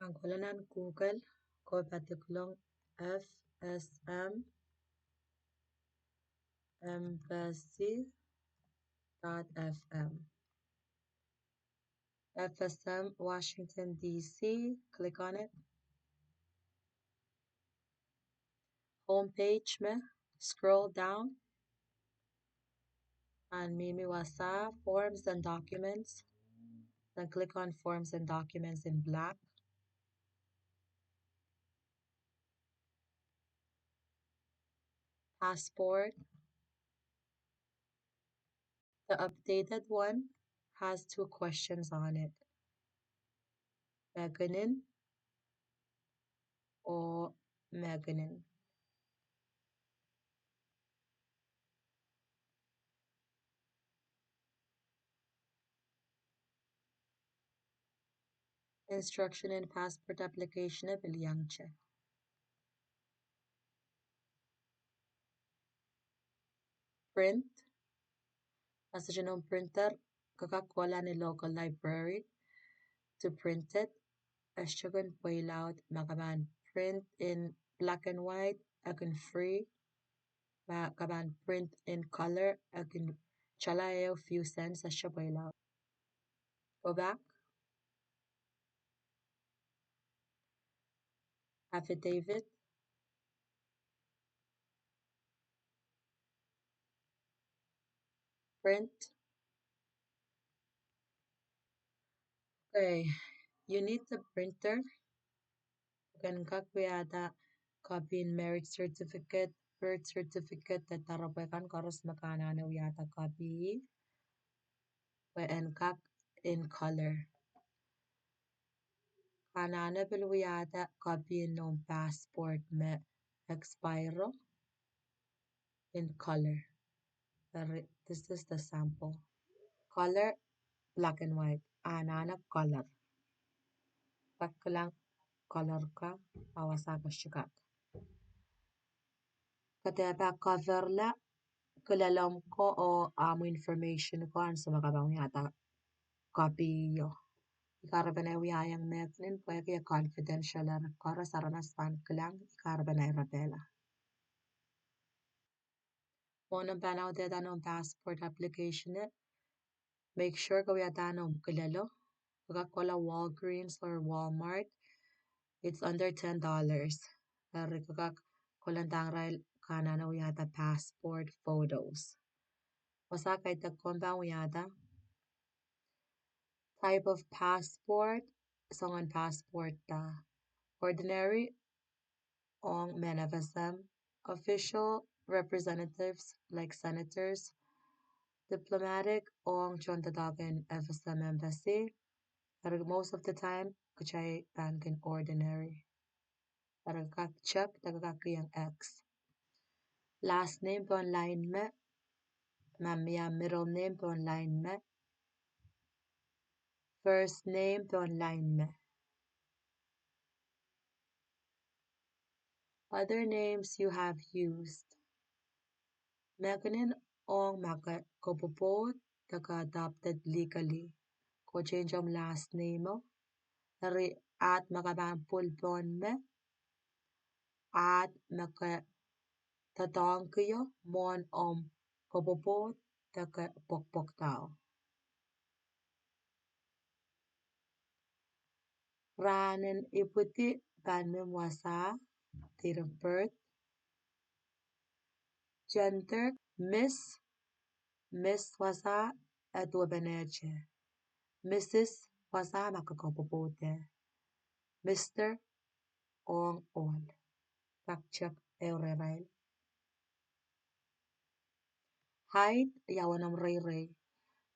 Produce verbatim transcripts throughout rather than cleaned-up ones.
Angola nan Google, ko padiklong F S M embassy dot F M. F S M Washington D C, click on it. Homepage me, scroll down. Ahn mihmi wasa, forms and documents. Then click on forms and documents in black. Passport. The updated one has two questions on it. Mekinin oh mekinin. Instruction en passport application e pil iang te. Print. Masajin om printer, ke kak kohla ni local library to print it. E sohte kin pweilaud ma ke pahn print in black and white, e kin free. Ma ke pahn print in color, e kin tala ehu few cents, e sohte pweilaud. Go back. Affidavit. Print. Okay, you need the printer. Ke en kak wiahda copy en marriage certificate, birth certificate, de doaropwe kan koaros me ke anahne wiahda copy, pwe en kak in color. Ke anahne pil wiahda copy en noumw passport me expire in color. Eri, this is the sample. Color, black and white. Anahne color. Kak kilang color ka, a wasa ke sohte kak. Ke dehpa coverla kilelomw ko oh amw information ko ansou me ke pahn wiahda copy o. I karepen wiahiong mehkinin pwehki e confidential, eri koaros aramas pahn kilang, i karepen irepehla. Mwohn omw pahn audehda noumw passport application e, make sure ke wiahda noumw kilelo. Ke kak kohla Walgreens or Walmart. It's under ten dollars. Eri ke kak kohla ndahng irail ke anahne wiahda passport photos. Wasa kaidehk komw pahn wiahda. Type of passport, soangen passport da. Ordinary, ong mehn F S M, official representatives like senators, diplomatic, ong tohndoadoahk en F S M embassy. Eri most of the time, kitail pahn kin ordinary. Eri kak check, de kak kihong X. Last name pohn line me, ma mie middle name pohn line me, first name pohn line me. Other names you have used. Mehkinin ong ma ke kopwopwoud de ke adopted legally, ke change omw last name o. Eri ahd me ke pahn pwil pohn me, ahd me ke doadoahngki o mwohn omw kopwopwoud de ke pwokpwokdao. Rahnen ipwidi pahn mihmi wasa, date of birth. Gender, Miss, Miss wasa e duwepenehte. Missus wasa ma ke kopwopwoud e. Mister ong ohl. Kak check ehu rehrail. Height, ia uwen omw reirei.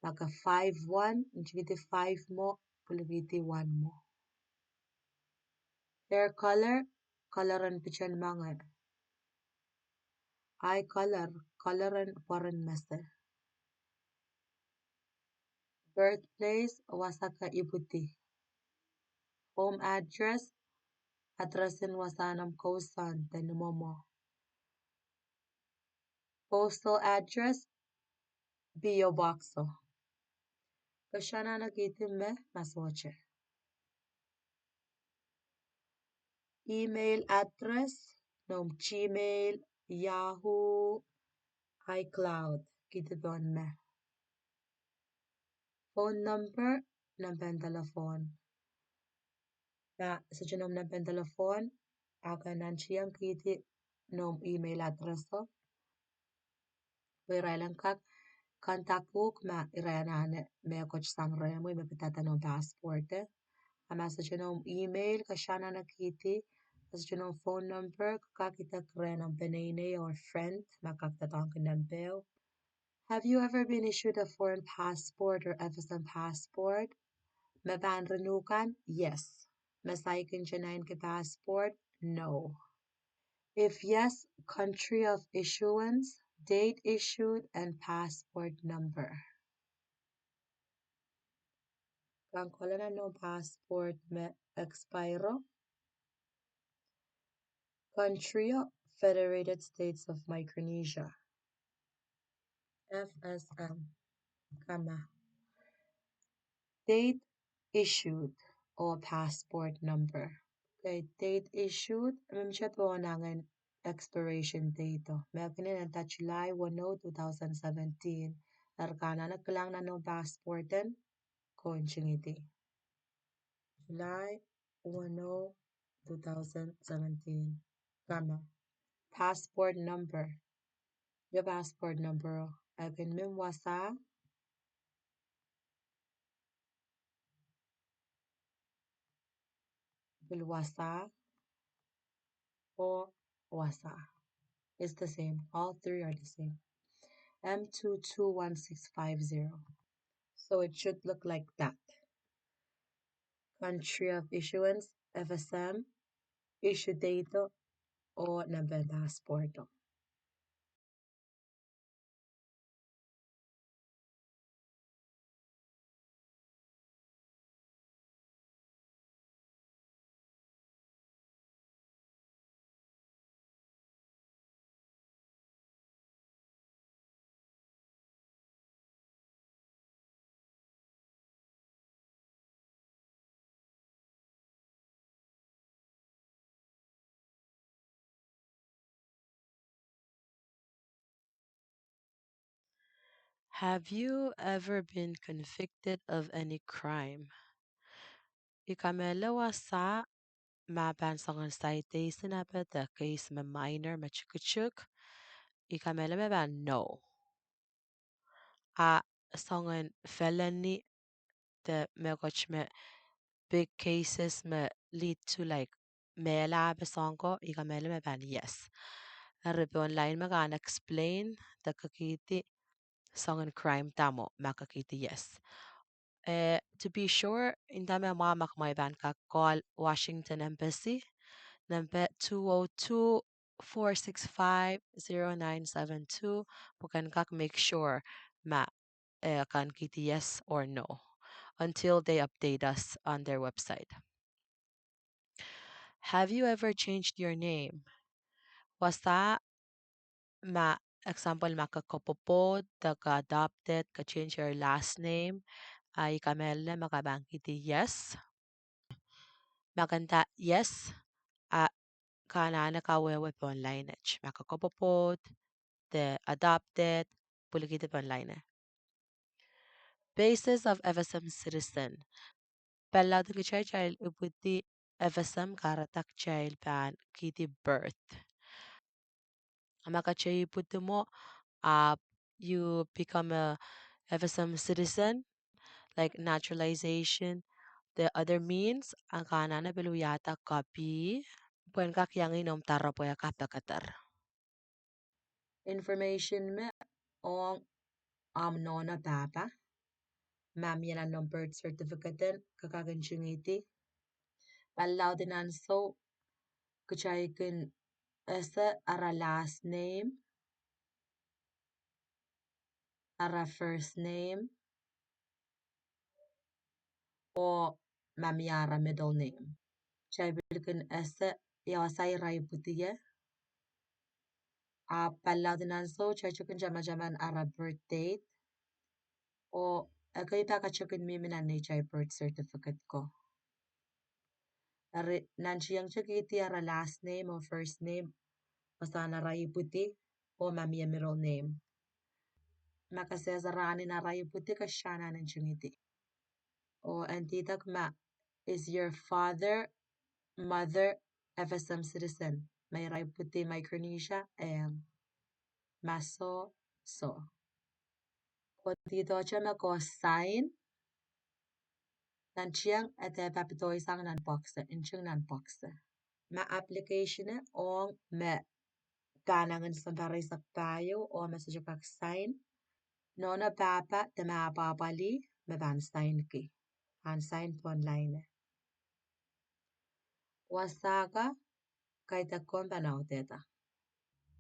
Ma ke five one, ntingihdi five mwo, pwilikihdi one mwo. Hair color, color en piten moange. Eye color, color en pwoaren mese. Birthplace, wasa ke ipwidi. Home address, address en wasahn omw kousoan de ni mwomwo. Postal address, P O box o. Ke anahne kihdi me ma sohte. Email address, noumw Gmail, Yahoo, iCloud, kihdi pohn me. Phone number, nempehn telephone. Ma sohte noumw nempehn telephone, a ke nantihong kihdi noumw email address o. Pwe irail en kak contact uhk ma irail anahne mehkot sang rehmwi me pidada noumw passport. A ma sohte noumw email, ke anahne kihdi, ma sohte noumw phone number, ke kak idek rehn omw peneinei or friend ma kak doadoahngki nempeho. Have you ever been issued a foreign passport or F S M passport? Me pahn rinukan, yes. Me saikinte naineki passport, no. If yes, country of issuance, date issued, and passport number. Pahn kohla nan noumw passport me expire o. Country o, Federated States of Micronesia. F S M, comma, date issued o passport number. Okay, date issued, me mie pohn angen expiration date o. Me kin nda July one o, two thousand seventeen. Eri ke anahne kilang nan noumw passport en, ke ntingihdi. July one o, two thousand seventeen, comma, passport number. Ia passport number o, e kin mihmi wasa, pil wasa, oh wasa. It's the same. All three are the same. M two two one six five zero. So it should look like that. Country of issuance, F S M, issue date o, oh nempehn passport o. Have you ever been convicted of any crime? I kamehlele wasa ma pahn soangen citation ape de case me minor me tikitik. I kamehlele me pahn no. A soangen felony de mehkot me big cases me lead to, like, mehla ape soang ko, I kamehlele me pahn yes. Eri pohn lain me ke anahne explain de ke kihdi soangen crime dahme ma ke kihdi yes. Eh, to be sure, nda me mwahu ma kumwail pahn kak call Washington Embassy, nempe two oh two, four six five, zero nine seven two, pwe ke en kak make sure ma, eh, ke en kihdi yes or no until they update us on their website. Have you ever changed your name? Wasa ma, example, ma ke kopwopwoud, de ke adopted, ke change your last name, a I kamehlele me ke pahn kihdi yes. Ma ke nda yes, a ke anahne kawehwe pohn lain et. Ma ke kopwopwoud, de adopted, pwilikihdi pohn lain et. Basis of F S M citizen. Pali laud en kitail, kitail ipwidi F S M kahrehda kitail pahn kihdi birth. A ma kitail ipwidi mwo, a you become a F S M citizen, like naturalization, the other means, a ke anahne pil wiahda copy, pwe en kak iang ih noumw doaropwe ka pekeder. Information me ong omw nohno pahpa, ma mie nan omw birth certificate en, ke kak ntingihdi. Pali laud en ansou, kitail kin ese ara last name, ara first name, oh ma mie ara middle name. Kitail pil kin ese ia wasa ira ipwidi ie. A pali laud en ansou, kitail kin tamataman ara birth date, oh ekei pak kitail kin mihmi nan neitail birth certificate ko. Eri, nantihong kihdi ara last name oh first name, wasahn ara ipwidi, oh ma mie middle name. Ma ke sehse rahn en ara ipwidi, ke sehse anahne ntingihdi. Oh en idek ma, is your father, mother, F S M citizen? Ma ira ipwidi Micronesia, ehi. Ma soh, soh. Kohdi dohte me ke sign, nantihong e dehpa pidoisang nan box, nting nan box. Ma application ong me pahn angin sounpar eisek pahieu oh me sohte kak sign, nohno pahpa de ma apwahpwalih me pahn sign ki, pahn sign pohn line. Wasa ka, kaidehn komw pahn audehda.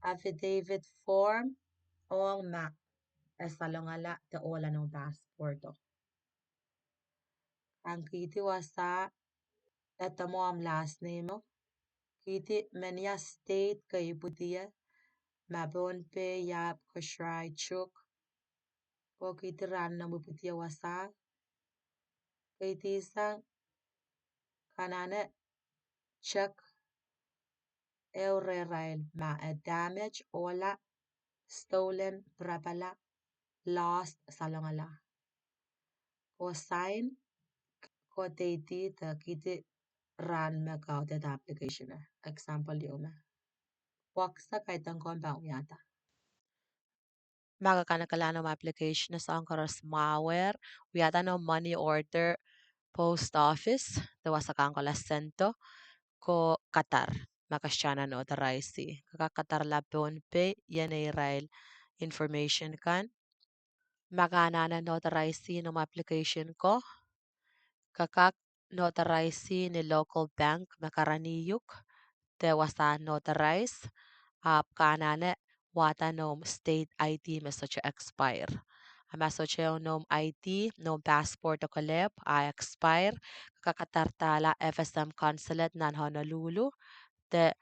Affidavit form ong ma e salongala de ohla noumw passport o. Ahng kihdi wasa, edomwo omw last name o. Kihdi menia state ke ipwidi ie, ma Pohnpei, Yap, Kosrae, Chuuk. Oh kihdi rahn en omw ipwidi ie wasa. Kihdi sang, ke anahne check ehu rehrail ma e damage, ohla, stolen, pirapala, lost, salongala. Ke sign, ke date de kihdi rahn me ke audehda application. Example ieu me. Box kaidehn komw pahn wiahda. Ma ke kanekehla noumw application sang koaros mwahuier, wiahda noumw money order post office, de wasa kan kohla send o, ko kadar, ma ke sehse anahne authorize. Ke kak kadarla Pohnpei, ien irail information kan. Ma ke anahne authorize noumw application ko, ke kak authorize ni local bank me ke rahnwet uhk, de wasa authorize, ahpw ke anahne wahda noumw state I D me sohte expire. A ma sohte noumw I D, noumw passport o kelehpw a expire, ke kak kadarla F S M consulate nan Honolulu, de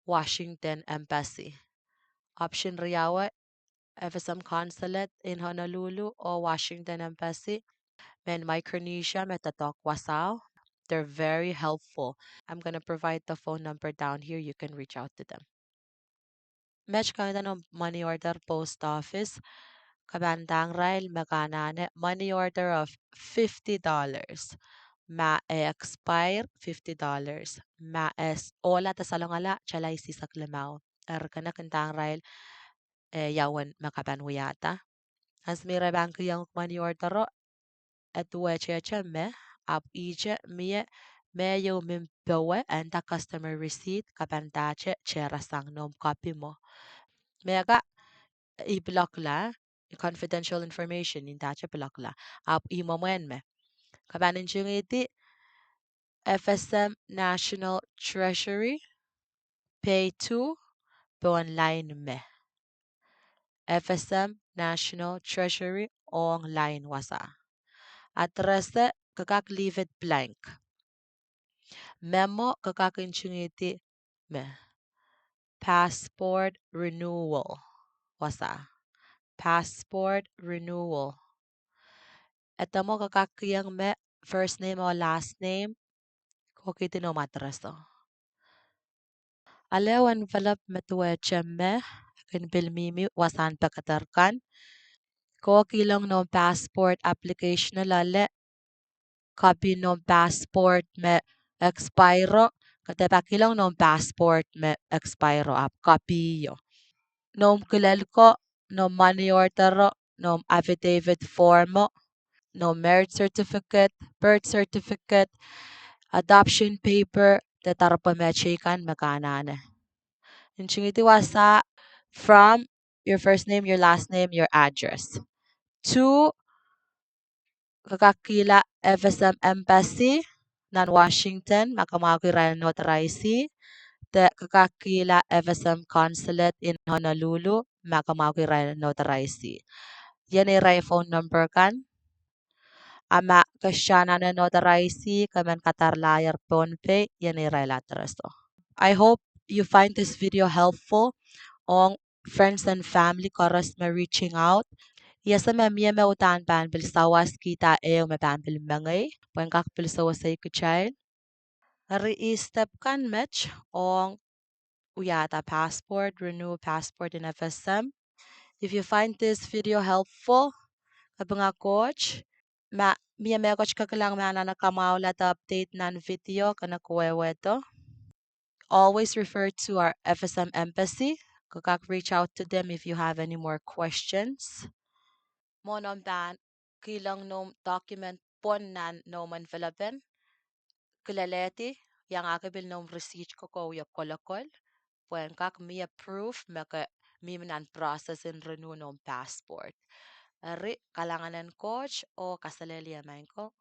Washington Embassy. Option riau, F S M consulate in Honolulu oh Washington Embassy, mehn Micronesia me doadoahk wasao. They're very helpful. I'm gonna provide the phone number down here. You can reach out to them. Met ke nda noumw money order post office, ke pahn ndahng irail me ke anahne money order of fifty dollars. Ma e expire, fifty dollars. Ma e s-, ohla de salongala, tala isihsek limau. Eri ke kin ndahng irail, eh, ia uwen me ke pahn wiahda. Ansou me irail pahn kihong money order o, e duwehte me, ahpw ihte mie, me ieu mimpowe, e nda customer receipt, ke pahn ndahte tehrasang noumw copy mwo. Me ka, I pilokla, confidential information, I ndahte pilokla. Ahpw I mwomwen me, ke pahn ntingihdi F S M National Treasury, pay two, pohn line me. F S M National Treasury ong line wasa. Address e ke kak leave it blank. Memo ke kak ntingihdi me, passport renewal wasa. Passport renewal. Edomwo ke kak kihong me first name oh last name, kohkihdi noumw address o. Ale envelope me duwehte me, kin pil mihmi wasahn pekeder kan. Ke kihlong noumw passport application o, loale, copy noumw passport me expire o, ke dehpa kihlong noumw passport me expire o, ahpw copy o. Noumw kilel ko, noumw money order o, noumw affidavit form o, noumw marriage certificate, birth certificate, adoption paper, de doaropwe mehteikan me ke anahne. Ntingihdi wasa from your first name, your last name, your address. Two, ke kak kihla F S M Embassy nan Washington, ma ke mwahuki irail en authorize, de ke kak kihla F S M Consulate in Honolulu, ma ke mwahuki irail en authorize. Ien irail phone number kan, a ma ke sehse anahne authorize, ke men kadarla air Pohnpei, ien irail address o. I hope you find this video helpful ong friends and family koaros me reaching out. I ese me mie me uhdahn pahn pil sawas kihda ehu me pahn pil mengei, pwe en kak pil sewesei kitail. Eri ih step kan met ong wiahda passport, renew passport en F S M. If you find this video helpful, kapinga Koht, ma mie mehkot ke kilang me anahne kamwahulada update nan video, ke kak wehwehdo. Always refer to our F S M embassy. Ke kak reach out to them if you have any more questions. Mwohn omw pahn kilang noumw document pwon nan noumw envelope, kilelehdi, iangahki pil noumw receipt ko oh wie kolokol, pwe en kak mie proof me ke mihmi nan process en renew noumw passport. Eri kalahngan en Koht oh kaselehlie maing ko.